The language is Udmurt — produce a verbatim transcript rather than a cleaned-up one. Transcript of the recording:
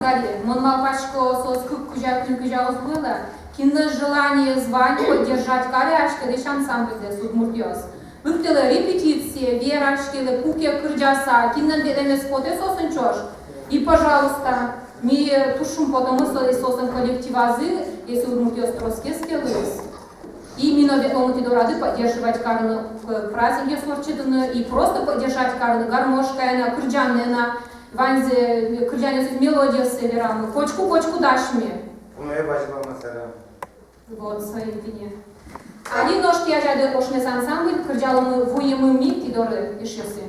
Гали, мон малпасько, соос кык кузя, куинь кузя уз луэ ла, кинлэн желаниез вань, поддержать каре асьтэлэсь ансамбльдэс, удмуртъёс. Лыктэлэ репетицие, вераськелэ, пуке кырӟаса, кинлэн ветлэмез потэ соосын ӵош. И, пожалуйста, ми туж шумпотомы со-, соослэн коллективазы, если удмуртъёс тросгес ке луиз. И ми но ветломы тӥ дорады поддерживать карыны, э, праздникъёс ортчытыны, и просто поддержать карыны гармошкаен но, кырӟанэн но, ваньзэ, э, кырӟанъёсыз, мелодиоссэ верамы, котьку, котьку дась ми. Пуное бадӟым мар сэрен. Вот, соин тӥни. Али нош тӥ азяды «Ошмес» ансамбль, кырӟаломы, вуимы ми тӥ доры, эшъёсы.